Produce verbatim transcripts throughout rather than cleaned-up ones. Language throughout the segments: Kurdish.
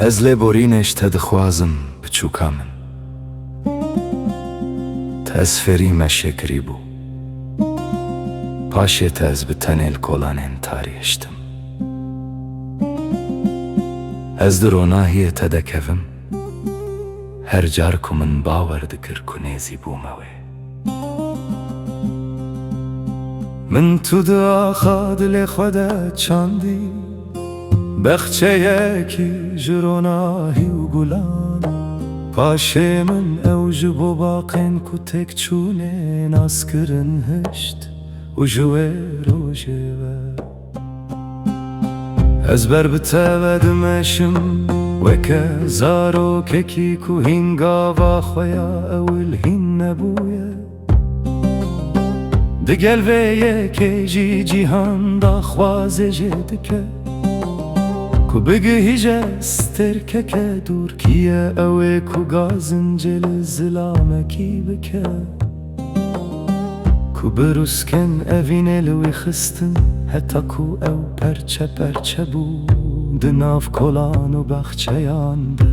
Ez lêborînê ji te dixwazim, biçûka min. Te ez fêrî meşê kirîbû. Paşê te ez bi tenê li kolanên tarî hiştim. Ez di ronahiyê te de kevim. Her car ku min bawer dikir ku nêzî bûme wê. Min tu di axa dilê xwe de çandî, bexçeyekî ji ronahî û gulan. Paşê min ew ji bo baqên ku têk çûnê nas kirin hişt û ji wê rojê ve ez ber bi te ve dimeşim, weke zarokekî ku hîn gava xwe ya ewil hîn nebûye. Digel vê yekê jî cîhan daxwazê jê dike, ku bigihîje stêrkeke dûr. Kî ye ew ê ku gazincê li zilamekî bike? Ku bi rûsken evînê li wî xistin, heta ku ew perçe perçe bû di nav kolan û baxçeyan de.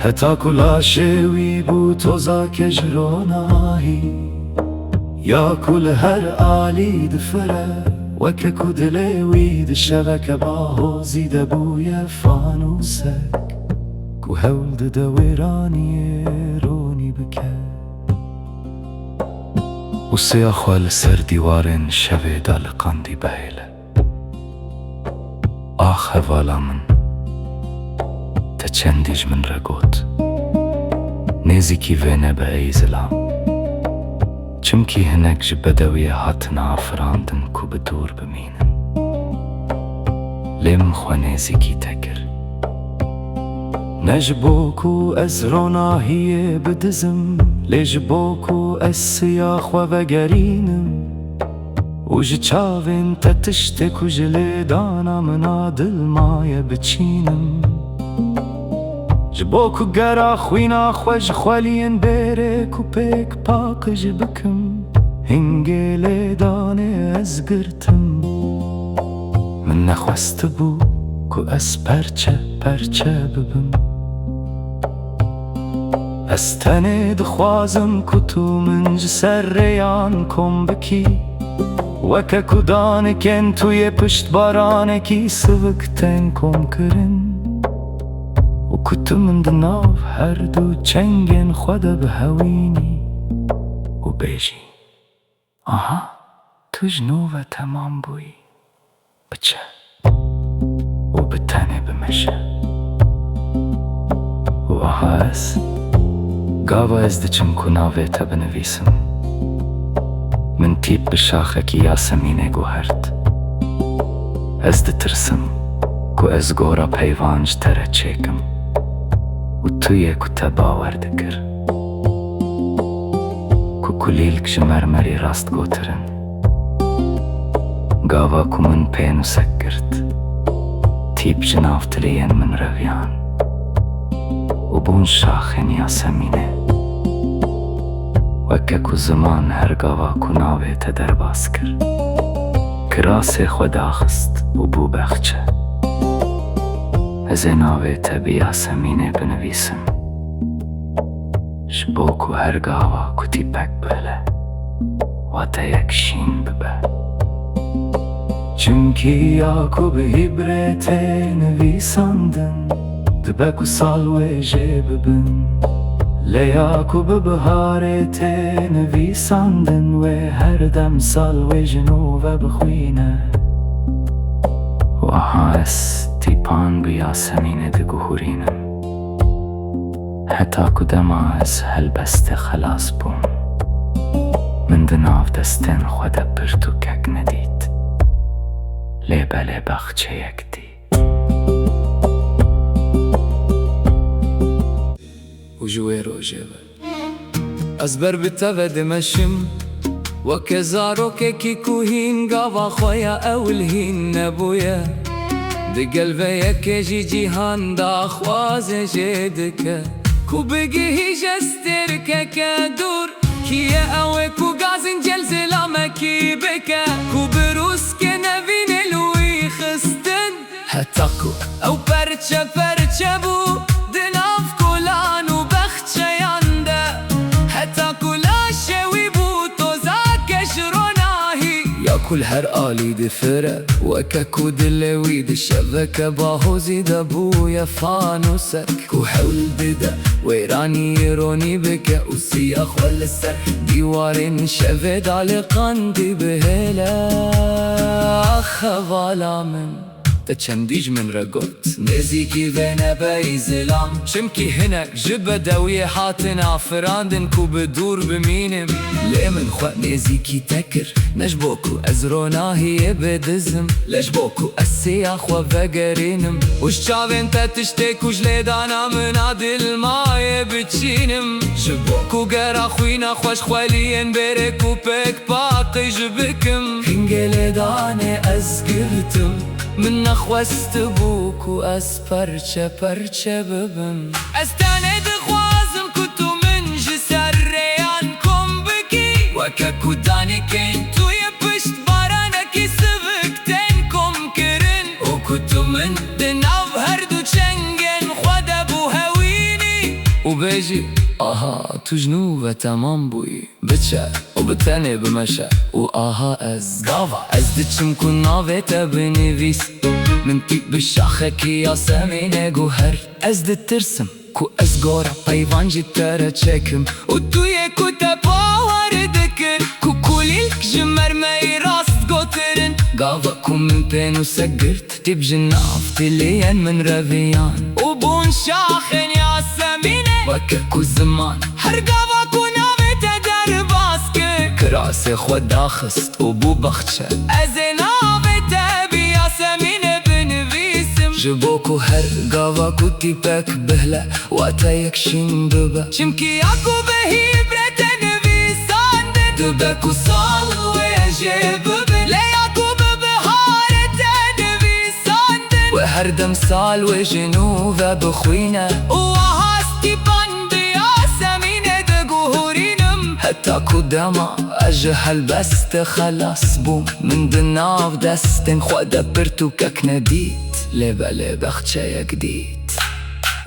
Heta ku laşê wî bû tozake ji ronahî, ya ku li her alî difire, weke ku dilê wî di şeveke bahozî de bûye fanûsek, ku hewl dide wêraniyê ronî bike. Û siya xwe li ser dîwarên şevê daliqandî bihêle. Ax hevala min, te çendî ji min re got, nêzîkî vê nebe ey zilam. Çimkî hinek ji bedewiyê hatine afirandin ku bi dûr bimînin. Lê min xwe nêzîkî te kir. Ne ji bo ku ez ronahiyê bidizim, lê ji bo ku ez siya xwe vegerînim. Û ji çavên te tiştê ku ji lêdana min a dil maye biçînim. Ji bo ku gera xwîna xwe ji xweliyên bêrê ku pêk paqij bikim, hingê lêdanê ez girtim. Min nexwestibû ku ez perçe perçe bibim. Ez tenê dixwazim ku tu min ji ser rêyan kom bikî. Weke ku danikên tu yê piştbaranekî sivik tên kom kirin û ku tu min di nav her du çengên xwe de bihewînî û bêjî, aha, tu ji nû ve temam bûyî. Biçe û bi tenê bimeşe. Û aha ez, gava ez diçim ku navê te binivîsim, min tîp bi şaxekî yasemînê guhert. Ez ditirsim ku ez gora peyvan ji te re çêkim û tu yê ku te bawer dikir. Ku kulîlk ji mermerî rastgotir in. Gava ku min pênûsek girt, tîp ji nav tiliyên min reviyan û bûn şaxên yasemînê. Weke ku ziman her gava ku navê te derbas kir, kirasê xwe daxist û bû bexçe. Ez ê navê te bi yasemînê binivîsim. Ji bo ku her gava ku tîpek bihile, wateyek şîn bibe. Çimkî ya ku bi îbrê tê nivîsandin, dibe ku sal wê jê bibin. Lê ya ku bi biharê tê nivîsandin, wê her dem sal wê ji nû ve bixwîne. Û aha ez tîpan bi yasemînê diguhurînim. Heta ku dema ez helbestê xelas bûm, min di nav destên xwe de pirtûkek nedît. Lê belê baxçeyek dî. Û ji wê rojê ve ez ber bi te ve dimeşim. Weke zarokekî ku hîn gava xwe ya ewil hîn nebûye. Digel vê yekê jî cîhan daxwazê jê dike, ku bigihîje stêrkeke dûr. Kî ye ew ê ku gazincel zilamekî bike, ku bi rûskê nevînê li wî xistin? Heta ku ew per Çeperçe bû di nav kolan û bexçeyan de, heta ku laşê wî bû tozake ji ronahî. Ya ku li her alî difire, weke ku dilê wî di şeveke bahozî de bûye fanûsek, ku hewl dide wêraniyê ronî bike û siya xwe li ser dîwarên şevê de li qandî bihêle. Ax hevala min. Te çendî ji min re got, nêzîkî vê nebeyî zilam. Çimkî hinek ji bedewiyê hatin afirandin ku bi dûr bimînim. Lê min xwe nêzîkî te kir, ne ji bo ku ez ronahiyê bidizim, lê ji bo ku ez siya xwe vegerînim û ji çavên te tiştê ku ji lêdana min a dilmayê biçînim. Ji bo ku gera xwîna xwe ji xweliyên bêrê ku pêk paqij bikim. Hingê lêdanê ez girtim. Min nexwestibû ku ez perçe perçe bibim. Ez tenê dixwazim ku tu min ji ser rêyan kom bikî. Weke ku danîkên tu yê pişt baranekî sivik tên kom kirin û ku tu min di nav her du çengên xwe de bihewînî û bêjî, aha, tu ji nû ve temam bûyî. Biçe û bi tenê bimeşe û aha ez. Gava ez diçim ku navê te binivîs, min tîp bi şaxekî yasemînê guher. Ez ditirsim ku ez gora peyvan ji te re çekim û tu yê ku te bawer dikir ku kulîlk ji mermeyî rast gotirin. Gava ku min pênûsek girt, tîp ji nav tiliyên min re viyan û bûn şaxên yasemînê. Weke ku ziman her gava ku navê te derbas kir, kirasê xwe daxist û bû baxçe. Ez ê navê te bi yasemînê binivîsim, ji bo ku her gava ku tîpek bihle, wateyek şîn bibe. Çimkî ya ku bi hîbrê te nivîsandin, dibe ku sal wê jê bibin. Lê ya ku bi biharê te nivîsandin, wê her dem sal wê ji nû ve bixwîne. Û aha stîpan bi yasemînê diguhurînim. Heta ku dema ez ji helbestê xelas bûm, min di nav destên xwe de pirtûkek nedît. Lê belê bexçeyek dît.